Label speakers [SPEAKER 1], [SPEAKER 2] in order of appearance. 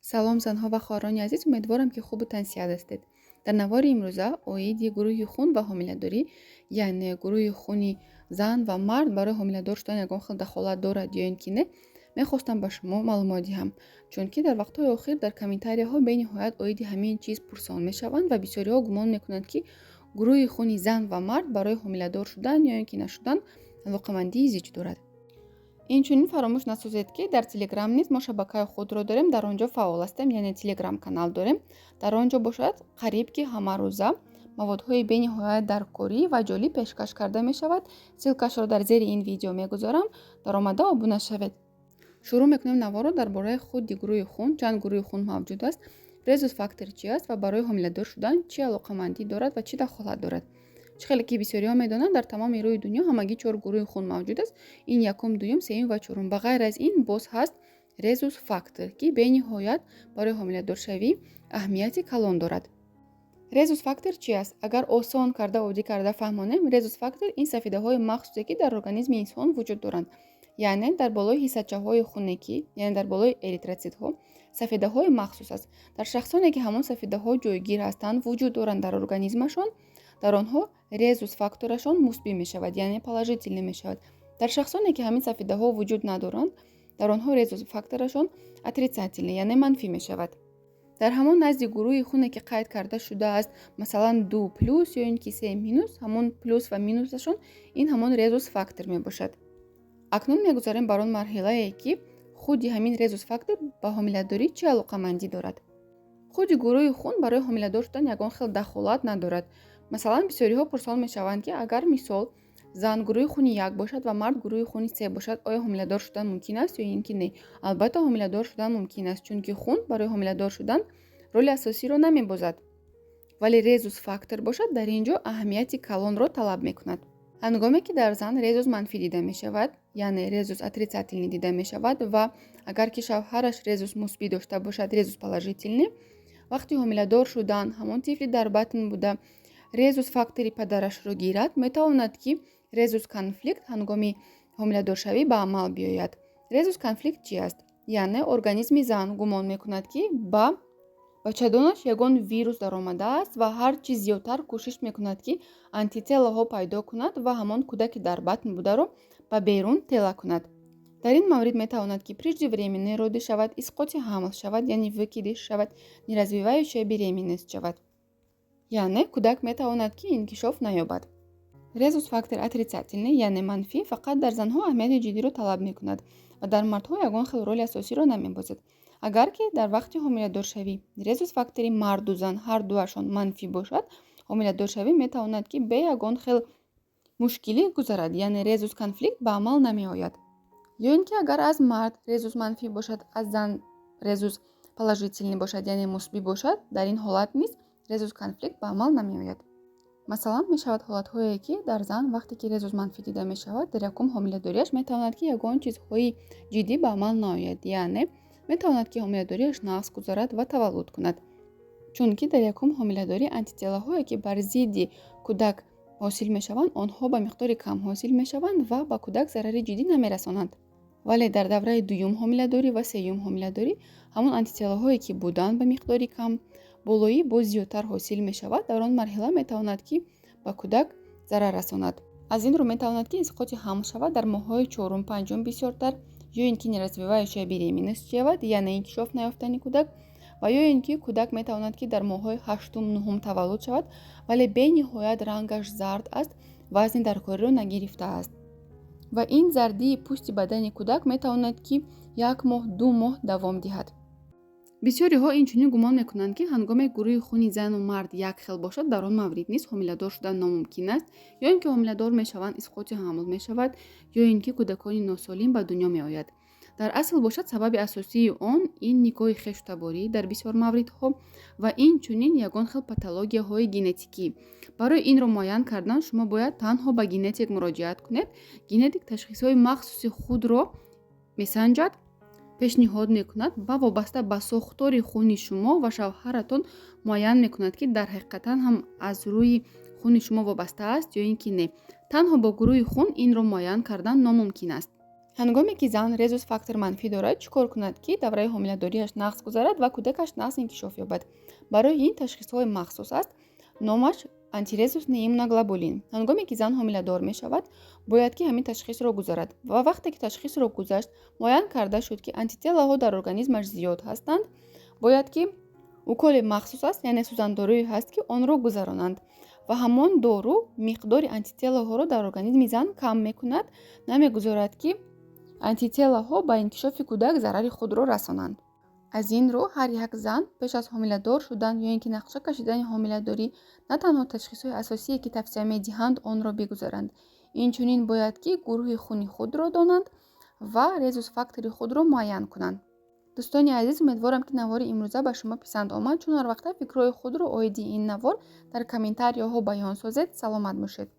[SPEAKER 1] Салом, занҳо ва хоҳарони азиз! Умедворам, ки хубу тансиҳат ҳастед. Дар навори имрӯза оиди гурӯҳи хун ва ҳомиладорӣ, яъне гурӯҳи хуни зан ва мард барои ҳомиладор шудан ягон хел дахолат дорад ё ин ки не, мехостам ба шумо маълумот диҳам, чунки дар вақтҳои охир дар комментарияҳо бениҳоят оиди ҳамин чиз пурсон мешаванд ва бисёриҳо гумон мекунанд, ки гурӯҳи хуни зан ва мард барои ҳомиладор шудан ё ин ки нашудан алоқамандии зич дорад. Инчунин фаромӯш насозед, ки дар Телеграм низ мо шабакаи худро дорем, дар он ҷо фаъол ҳастем, яъне Телеграм-канал дорем. Дар он ҷо бошад, қариб ки ҳамарӯза маводҳои бениҳоят даркорӣ ва ҷолиб пешкаш карда мешавад. Ссылкашро дар зери ин видео мегузорам, даромада обуна шавед. Шурӯъ мекунем наворро дар бораи худи гурӯҳи хун. Чанд гурӯҳи хун мавҷуд аст, резус фактор чи аст ва барои ҳомиладор шудан чӣ алоқамандӣ дорад ва чӣ дахолат дорад? Чӣ хеле ки бисёриҳо медонанд, дар тамоми рӯи дунё ҳамагӣ чор гурӯҳи хун мавҷуд аст. Ин якум, дуюм, сеюм ва чорум. Ба ғайр аз ин боз ҳаст резус фактор, ки бениҳоят барои ҳомиладоршавӣ аҳамияти калон дорад. Резус фактор чи аст? Агар осон карда, оддӣ карда фаҳмонем, резус фактор ин сафедаҳои махсусе, ки дар организми инсон вуҷуд доранд, яъне дар болои ҳиссачаҳои хунекӣ, яъне дар болои эритроцитҳо сафедаҳои махсус аст. Дар шахсоне, ки ҳамон сафедаҳо ҷойгир ҳастанд, вуҷуд доранд дар организмашон, дар онҳо резус факторашон мусбӣ мешавад, яъне положительный мешавад. Дар шахсоне, ки ҳамин сафедаҳо вуҷуд надоранд, дар онҳо резус факторашон отрицательный, яъне манфӣ мешавад. Дар ҳамон назди гурӯҳи хуне, ки қайд карда шудааст, масалан, 2 плюс ё ин ки 3 минус, ҳамон плюс ва минусашон ин ҳамон резус фактор мебошад. Акнун мегузарем бар он марҳилае, ки худи ҳамин резус фактор ба ҳомиладорӣ чӣ алоқамандӣ дорад. Худи гурӯҳи хун барои ҳомиладор шудан ягон хел дахолат надорад. Масалан, бисёриҳо пурсон мешаванд, ки агар, мисол, зан гурӯҳи хуни як бошад ва мард гурӯҳи хуни се бошад, оё ҳомиладор шудан мумкин аст ё ин ки не? Албатта, ҳомиладор шудан мумкин аст, чунки хун барои ҳомиладор шудан роли асосиро намебозад, вале резус фактор бошад, дар ин ҷо аҳамияти калонро талаб мекунад. Ҳангоме ки дар зан резус манфӣ дида мешавад, яъне резус отрицательный дида мешавад, ва агар ки шавҳараш резус мусбӣ дошта бошад, резус положительный, вақти ҳомиладор шудан ҳамон тифли дар батн буда резус фактори падарашро гирад, метавонад, ки резус конфликт ҳангоми ҳомиладоршавӣ ба амал биёяд. Резус конфликт чи аст? Яъне организми зан гумон мекунад, ки ба бачадонаш ягон вирус даромадааст, ва ҳар чӣ зиёдтар кӯшиш мекунад, ки антителаҳо пайдо кунад ва ҳамон кӯдаки дар батн бударо ба берун тела кунад. Дар ин маврид метавонад, ки преждевременные роды шавад, исқоти ҳамл шавад, яъне выкидыш шавад, неразвивающая беременность шавад, яъне кӯдак метавонад, ки инкишоф наёбад. Резус фактор отрицательный, яъне манфӣ, фақат дар занҳо аҳамияти ҷиддиро талаб мекунад ва дар мардҳо ягон хел роли асосиро намебозад. Агар ки дар вақти ҳомиладоршавӣ резус фактори марду зан ҳар дуашон манфӣ бошад, ҳомиладоршавӣ метавонад, ки бе ягон хел мушкилӣ гузарад, яъне резус конфликт ба амал намеояд. Ё ин ки агар аз мард резус манфӣ бошад, аз зан резус положительный бошад, яъне мусбӣ бошад, дар ин ҳолат низ резус конфликт ба амал намеояд. Масалан, мешавад ҳолатҳое, ки дар зан вақте ки резус манфӣ дида мешавад, дар якум ҳомиладориаш метавонад, ки ягон чизҳои ҷиддӣ ба амал наояд, яъне метавонад, ки ҳомиладориаш нағз гузарад ва таваллуд кунад, чунки дар якум ҳомиладорӣ антителаҳое, ки бар зидди кӯдак ҳосил мешаванд, онҳо ба миқдори кам ҳосил мешаванд ва ба кӯдак зарари ҷиддӣ намерасонанд. Вале дар давраи дуюм ҳомиладорӣ ва сеюм ҳомиладорӣ ҳамон антителаҳое, ки буданд, ба миқдори кам болоӣ боз зиёдтар ҳосил мешавад. Дар он марҳила метавонад, ки ба кӯдак зарар расонад. Аз ин рӯ метавонад, ки исқоти ҳамл шавад дар моҳҳои чорум, панҷум бисёртар, ё ин ки неразвивающая беременность шавад, яъне инкишоф наёфтани кӯдак, ва ё ин ки кӯдак метавонад, ки дар моҳҳои ҳаштум, нуҳум таваллуд шавад, вале бениҳоят рангаш зард аст, вазни даркориро нагирифтааст ва ин зардии пӯсти бадани кӯдак метавонад, ки як моҳ, 2 моҳ давом диҳад. Бисёриҳо инчунин гумон мекунанд, ки ҳангоме гурӯҳи хуни зану мард як хел бошад, дар он маврид низ ҳомиладор шудан номумкин аст, ё ин ки ҳомиладор мешаванд, исқоти ҳамл мешавад, ё ин ки кӯдакони носолим ба дунё меояд. Дар асл бошад, сабаби асосии он ин нигоҳи хештаборӣ дар бисёр мавридҳо ва инчунин ягон хел патологияҳои генетикӣ. Барои инро муайян кардан шумо бояд танҳо ба генетик муроҷиат кунед. Генетик ташхисҳои махсуси худро месанҷад, пешниҳод мекунад ва вобаста ба сохтори хуни шумо ва шавҳаратон муайян мекунад, ки дар ҳақиқатан ҳам аз рӯи хуни шумо вобаста аст ё ин ки не. Танҳо бо гурӯҳи хун инро муайян кардан номумкин аст. Ҳангоме ки зан резус-фактор манфӣ дорад, чӣ кор кунад, ки давраи ҳомиладориаш нағз гузарад ва кӯдакаш нағз инкишоф ёбад? Барои ин ташхисҳои махсус аст, номаш антирезусный иммуноглобулин. Ҳангоме ки зан ҳомиладор мешавад, бояд ки ҳамин ташхисро гузарад. Ва вақте ки ташхисро гузашт, муайян карда шуд, ки антителаҳо дар организмаш зиёд ҳастанд, бояд ки уколи махсус аст, яъне сӯзандоруе ҳаст, ки онро гузаронанд ва ҳамон дору миқдори антителаҳоро дар организми зан кам мекунад, намегузорад, ки антителаҳо ба инкишофи кӯдак зарари худро расонанд. Аз ин рӯ, ҳар як зан пеш аз ҳомиладор шудан ё ин ки нақша кашидани ҳомиладорӣ на танҳо ташхисҳои асосие, ки тавсия медиҳанд, онро бигузаранд, инчунин бояд ки гурӯҳи хуни худро донанд ва резус-фактори худро муайян кунанд. Дӯстони азиз, умедворам, ки навори имрӯза ба шумо писанд омад. Чун ҳар вақта фикрҳои худро оиди ин навор дар комментарияҳо баён созед. Саломат бошед.